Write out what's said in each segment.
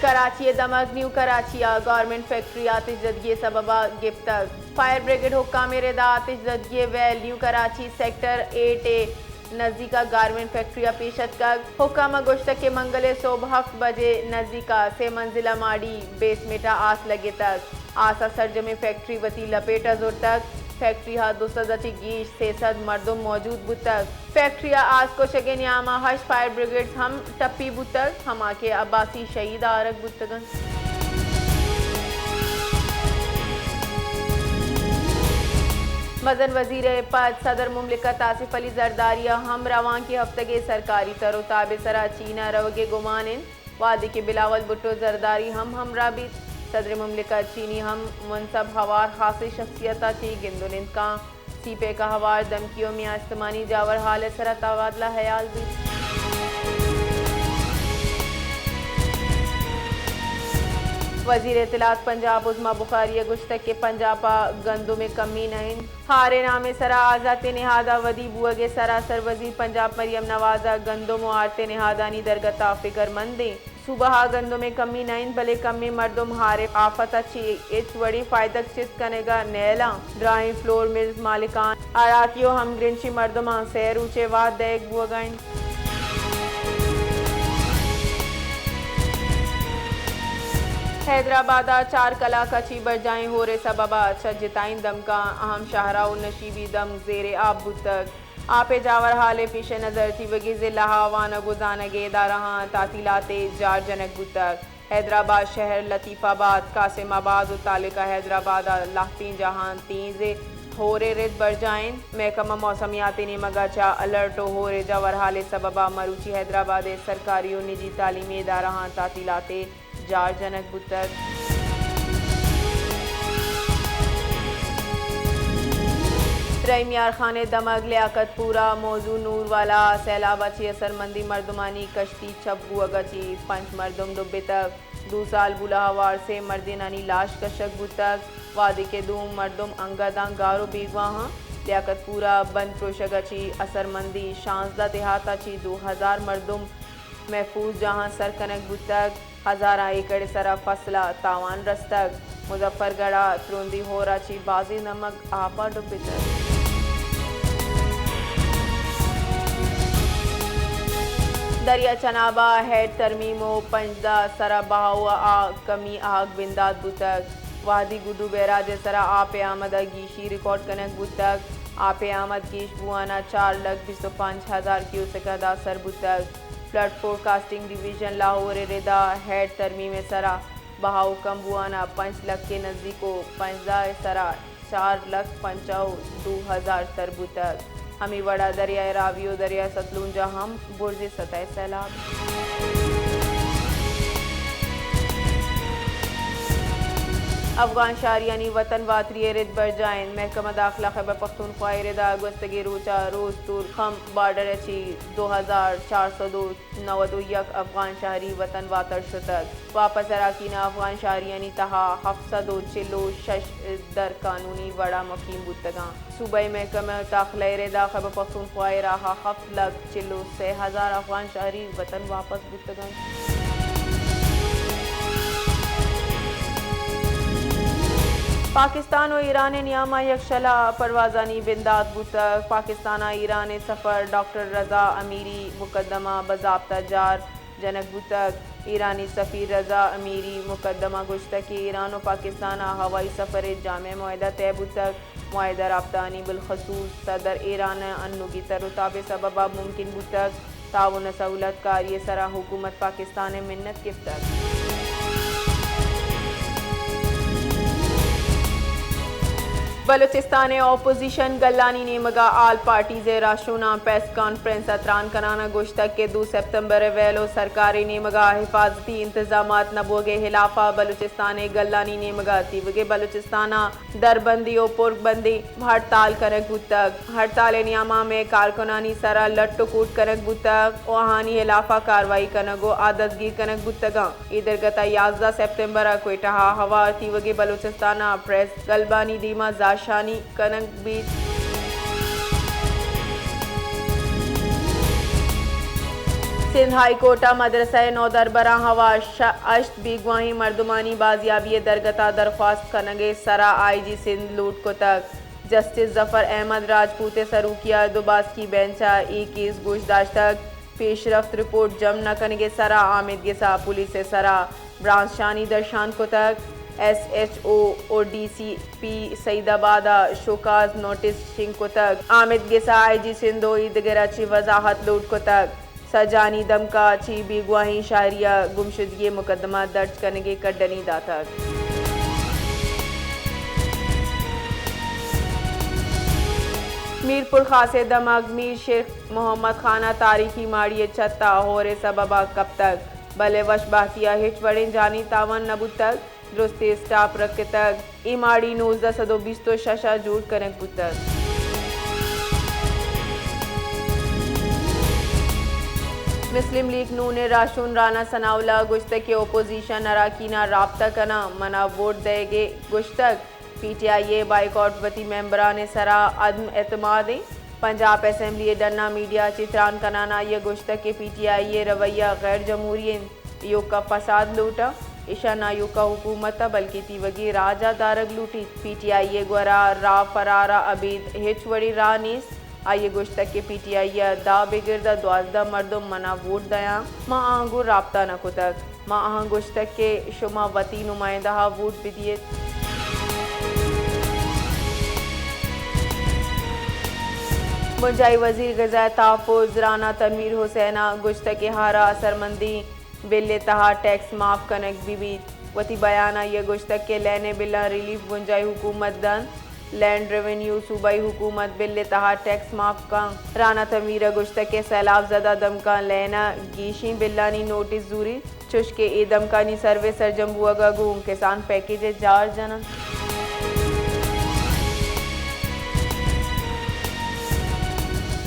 کراچی ءِ دمگ نیو کراچی ءَ گارمنٹ فیکٹری آتش زدگی ءِ سبب ءَ گپتگ۔ فائر بریگیڈ حکام ءِ رد ءَ آتش زدگی ءِ ویل نیو کراچی سیکٹر ایٹ ءِ نزیک ءَ گارمنٹ فیکٹری ءَ پیش اتکگ۔ حکام ءَ گوشتگ کہ منگل ءِ سہب ہفت بجے نزیک ءَ سے منزلہ ماڑی بیسمنٹ ءَ آس لگتگ۔ آس ءَ سرجمیں فیکٹری وتی لپیٹ ءَ زرتگ۔ فیکٹری ءَ دو سد ءَ چہ گیش سے سد مردم موجود بوتگ۔ فیکٹری ءَ آس کشگ ءِ نیام ءَ ہشت فائر بریگیڈز ہم ٹپی بوتگ، ہما کہ عباسی شہید آرگ بوتگ انت۔ مزن وزیر ءِ پد صدر مملکت آصف علی زرداری ءَ ہم روانکیں ہفتگ ءِ سرکاری تر و تاب ءِ سرا چین ءَ روگ ءِ گمان انت، وہدے کہ بلاول بھٹو زرداری ہم ہمراہ بیت۔ صدر مملکت چینی ہم منصب ہوار خاصیں شخصیت ءَ چہ گند و نند کاں۔ سی پیک ءَ ہوار دمکی و میان استمانی جاور ہال ءِ سرا تبادلہ ہیال بیت۔ وزیر اطلاعات پنجاب عظمی بخاری ءَ گوشتگ کہ پنجاب ءَ گندم ءِ کمی نہ انت۔ ہار ءِ نام ءِ سرا آزاتیں نہاد ءِ ودی بوگ ءِ سرا سروزیر پنجاب مریم نواز ءَ گندم و آرتیں نہادانی درگت ءَ فکرمند انت۔ صوبہ ءَ گندم ءِ کمی نہ انت، بلے کمیں مردم ہار ءِ آفت ءَ چہ ہچ وڑیں فائدگ چست کنگ ءَ نیلاں۔ دراہیں فلور ملز مالکان، آراتی و ہمگرنچیں مردماں سئے روچ ءِ وہد دئیگ بوگ ءَ انت۔ حیدرآباد ءَ چار کلاک ءَ چہ برجاہیں ہور ءِ سبب ءَ چہ جتائیں دمگاں اہم شاہراہ و نشیبی دمگ زیر آپ بوتگ۔ آپ ءِ جاور ہال ءِ پیش نظر تیوگیں ضلع ءَ وانگ و زانگ ءِ ادارہاں تعطیلات ءِ جار جنگ بوتگ۔ حیدرآباد شہر، لطیف آباد، قاسم آباد و تعلقہ حیدرآباد ءَ لہتیں جاہاں تیز ءِ ہور ءِ رد برجاہ انت۔ محکمہ موسمیات ءِ نیمگ ءَ چہ الرٹ و ہور ءِ جاور ہال ءِ سبب ءَ مروچی حیدرآباد ءِ سرکاری و نجی تعلیمی ادارہاں تعطیلات ءِ جار جنگ بوتگ۔ رحیم یار خان ءِ دمگ لیاقت پور ءَ موزوں نور والا ءَ سیلاب ءَ چہ اثرمندیں مردمانی کشتی چپ بوگ ءَ چہ پنچ مردم ڈبتگ۔ دو سال بولاہ ءَ ہوار سے مردینانی لاش کشگ بوتگ، وہدے کہ دو مردم انگہ داں گار و بیگواہ انت۔ لیاقت پور ءَ بند پروشگ ءَ چہ اثرمندیں شانزدہ دیہات ءَ چہ دو ہزار مردم محفوظ جاہاں سر کنگ بوتگ۔ ہزاراں ایکڑ ءِ سرا فصل ءَ تاوان رستگ۔ مظفر گڑھ ءَ ترندیں ہور ءَ چہ بازیں دمگ آپ ءَ ڈبتگ۔ دریا چناب ءَ ہیڈ ترمیم و پنجدہ سرا بہاؤ ءَ کمی آگ بندات بوتگ۔ وہدی گڈو بیراج ءِ سرا آپ ءِ آمد ءَ گیشی ریکارڈ کنگ بوتگ۔ آپ ءِ آمد گیش بوان ءَ چار لکھ بیست و پنچ ہزار کیوسک ءَ داسر بوتگ۔ فلڈ فورکاسٹنگ ڈویژن لاہور ءِ ردا ہیڈ ترمیم ءِ سرا بہا و کم بوان ءَ پنچ لکھ ءِ نزیک و پنجدہ ءِ سرا چار لکھ پنچاہ و دو ہزار سر بوتگ۔ ہمے وڑا دریائے راوی و دریائے ستلونج ءَ ہم برزیں سطح ءِ سیلاب۔ افغان شہریانی وطن واتری ءِ رد برجاہ انت۔ محکمہ داخلہ خیبر پختونخوا ءِ ردا گوستگیں روچ ءَ روز تورخم بارڈر ءَ چہ دو ہزار چار سد و نود و یک افغان شہری وطن واتر شتگ۔ واپس اراکین ءَ افغان شہریانی تہا ہفت سد و چل و شش در قانونی وڑا مقیم بوتگاں۔ صوبائی محکمہ داخلہ ءِ ردا خیبر پختونخوا ءِ راہ ءَ ہفت لکھ چل و سے ہزار افغان شہری وطن واپس بوتگ انت۔ پاکستان و ایران ءِ نیام ءَ یکشلا پروازانی بندات بوتگ۔ پاکستان ءَ ایران ءِ سفیر ڈاکٹر رضا امیری مقدمہ بضابطہ جار جنگ بوتگ۔ ایرانی سفیر رضا امیری مقدمہ ءَ گوشتگ کہ ایران و پاکستان ءَ ہوائی سفر ءِ جامع معاہدہ طے بوتگ۔ معاہدہ رابطہانی بالخصوص صدر ایران ءِ انوگیں تر و تاب ءِ سبب ءَ ممکن بوتگ۔ تعاون ءُ سہولت کاری ءِ سرا حکومت پاکستان ءِ منت گپتگ۔ بلوچستان ءِ اپوزیشن گلانی نیمگ ءَ آل پارٹیز ءِ راہشوناں پریس کانفرنس ءَ تران کنان ءَ گوشتگ کہ دو سپتمبر ءِ ویلو سرکار ءِ نیمگ ءَ حفاظتی انتظامات نہ بوگ ءِ ہلاف ءَ بلوچستان ءِ گلانی نیمگ ءَ تیوگیں بلوچستان ءَ دربندی ءُ پربندی ہڑتال کنگ بوتگ۔ ہڑتال ءِ نیام ءَ مئے کارکنانی سرا لٹ ءُ کوٹ کنگ بوتگ ءُ آہانی ہلاف ءَ کاروائی کنگ ءُ آ دزگیر کنگ بوتگاں۔ اے درگت ءَ یازدہ سپتمبر ءَ کوئٹہ ءَ ہوار تیوگیں بلوچستان ءَ پریس کلبانی دیما زہرشانی کنگ بیت۔ سندھ ہائی کورٹ ء مدرسہ ء نودربراں ہوا ش-، ہشت بیگواہیں مردمانی بازیابی ء درگت ء درخواست کنگ ء سرا آئی جی سندھ لوٹ کتگ۔ جسٹس ظفر احمد راجپوت ء سروکی ء دو باسکی بینچ ء اے کیس گوش داشتگ۔ پیشرفت رپورٹ جم نہ کنگ ء سرا آمید گس ء پولیس ء سرا برانزشانی درشان کتگ۔ ایس ایچ او و ڈی سی پی سعید آباد ء شوکاز نوٹس شنگ کتگ۔ آمید گس ء آئی جی سندھ و ایدگر ء چہ وضاحت لوٹ کتگ۔ سجانی دمکا چی بیگواہیں شہری ء گمشدگی مقدمہ درج کنگے کڈنی داتگ۔ میرپور خاص ء دمگ میر شیر محمد خان ء تاریخی ماڑی ء چھت ء ہور ء سبب ء کپتگ، بلے وش بہتی ء ہچ وڑیں جانی تاوان نہ بوتگ۔ درستیں اسٹاپ رکتگ۔ اے ماڑی نوزدہ سد و بیست و شش ء جوڑ کنگ بوتگ۔ مسلم لیگ نون ء راہشون رانا ثناء اللہ ء گوشتگ کہ اپوزیشن اراکین ء رابطہ کناں، من ء ووٹ دئیگ ء گوشتگ۔ پی ٹی آئی ء بائیکاٹ وتی ممبران ء سرا عدم اعتماد انت۔ پنجاب اسمبلی ء ڈنا میڈیا ء چہ تران کنان آئی ء گوشتگ کہ پی ٹی آئی ء رویہ غیر جمہوری انت۔ ایوکا فساد لوٹاں، ایشان آیوکا حکومت ء بلکیں تیوگیں راج ء دارگ لوٹیت۔ پی ٹی آئی ء گورا راہ فرار ء ابید ہچ وڑیں راہ نیست۔ آئی ء گوشتگ کہ پی ٹی آئی ء دہ بگر داں دوازدہ مردم منا ووٹ دیاں، ما آہاں گوں رابطہ نہ کتگ۔ ما آہاں گوشتگ کہ شما وتی نمائندہ ء ووٹ بدیت۔ بنجاہی وزیر غذائے تحفظ رانا تنویر حسین ء گوشتگ کہ ہر اثرمندیں بل ء تہا ٹیکس معاف کنگ بہ بیت۔ وتی بیان ء آئی ء گوشتگ کہ لین ء بلاں ریلیف بنجاہی حکومت دنت، لینڈ ریونیو صوبائی حکومت بل ء تہا ٹیکس معاف کنت۔ رانا تنویر ء گوشتگ کہ سیلاب زدہ دمگاں لین ء گیشیں بلانی نوٹس زوریت، چوشکہ اے دمگانی سروے سرجم بوہگ ء گوں کسان پیکیج ء جار جننت۔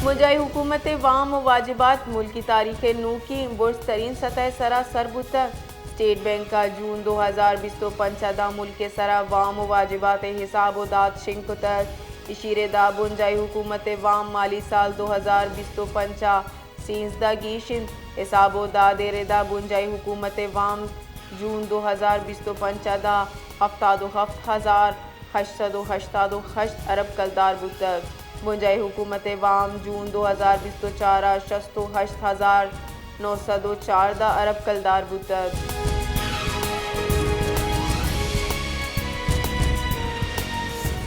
بنجاہی حکومت ء وام و واجبات ملکی تاریخ ء نوکیں برز ترین سطح ء سرا سر بوتگ۔ اسٹیٹ بینک ء جون دو ہزار بیست و پنچ ء داں ملک ء سرا وام و واجبات ء حساب و داد شنگ کتگ۔ ایشی ردا بنجاہی حکومت ء وام مالی سال دو ہزار بیست و پنچ ء سیزدہ گیش انت۔ حساب و داد ء ردا بنجاہی حکومت ء وام جون دو ہزار بیست و پنچ ء داں ہفتاد و ہفت ہزار ہشت سد و ہشتاد و ہشت ارب کلدار بوتگ۔ بنجاہی حکومت ء وام جون دو ہزار بیست و چار ء شست و ہشت ہزار نو سد و چاردہ ارب کلدار بوتگ۔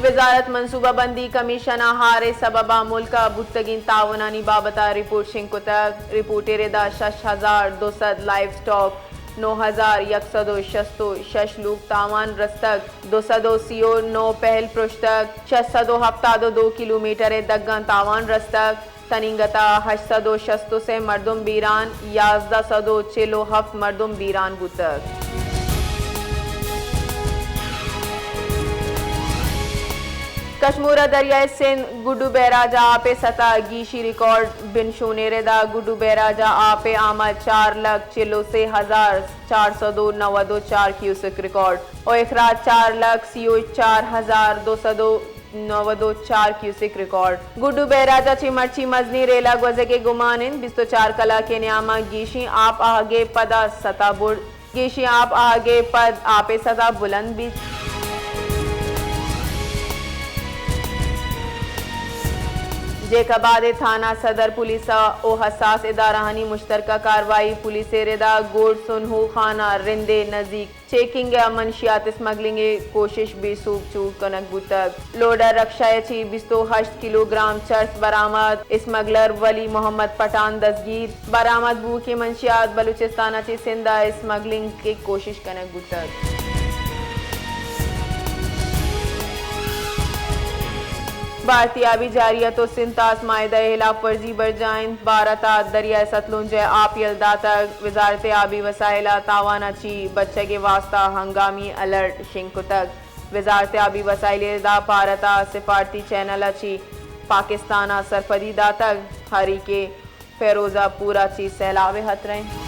وزارت منصوبہ بندی کمیشن ء ہار ء سبب ء ملک ء بوتگیں تاونانی بابت ء رپورٹ شنگ کتگ۔ رپورٹ ء ردا شش ہزار دو سد لائیو سٹاک، نو ہزار یک سد و شست و شش لوگ تاوان رستگ، دو سد و سی و نو پہل پرشتگ، شش سد و ہفتاد و دو کلومیٹر ء دگاں تاوان رستگ، تنینگت ء ہشت سد و شست و سے مردم بیران، یازدہ سد و چل و ہفت مردم بیران بوتگ۔ کشمور ء دریائے سندھ گڈو بیراج ء آپ ء سطح گیشی ریکارڈ، بن شون ء ردا گڈو بیراج ء آپ ء آمد چار لکھ چل و سے ہزار چار سد و نود و چار کیوسک ریکارڈ و اخراج چار لکھ سی و چار ہزار دو سد و نود و چار کیوسک ریکارڈ۔ گڈو بیراج ء چہ مرچی مزنیں ریلہ گوزگ ء گمان انت، بیست و چار کلاک ء نیام ء گیشیں آپ آہگ ء پدا سطح برز گیشیں آپ آہگ ء پد آپ ء سطح بلند بیت۔ جیکب آباد ء تھانہ صدر پولیس ء و حساس ادارہانی مشترکہ کاروائی، پولیس ء ردا گوڈ سنہو خانہ رند ء نزیک چیکنگ ء منشیات اسمگلنگ ء کوشش بے سوب چور کنگ بوتگ۔ لوڈر رکشہ ء چہ بیست و ہشت کلوگرام چرس برآمد، اسمگلر ولی محمد پٹھان دزگیر۔ برآمد بووکیں منشیات بلوچستان ء چہ سندھ ء اسمگلنگ ء کوشش کنگ بوتگ۔ بھارتی آبی جارحیت و سندھ طاس معاہدہ ء ہلاف ورزی برجاہ انت، بھارت ء دریائے ستلونج ء آپ یل داتگ، وزارت آبی وسائل ء تاوان ء چہ بچگ ء واستہ ہنگامی الرٹ شنگ کتگ۔ وزارت آبی وسائل ء ردا بھارت ء سفارتی چینل ء چہ پاکستان ء سرپدی داتگ۔ ہریکیں فیروز پور ء چہ سیلاب ء ہترہ انت۔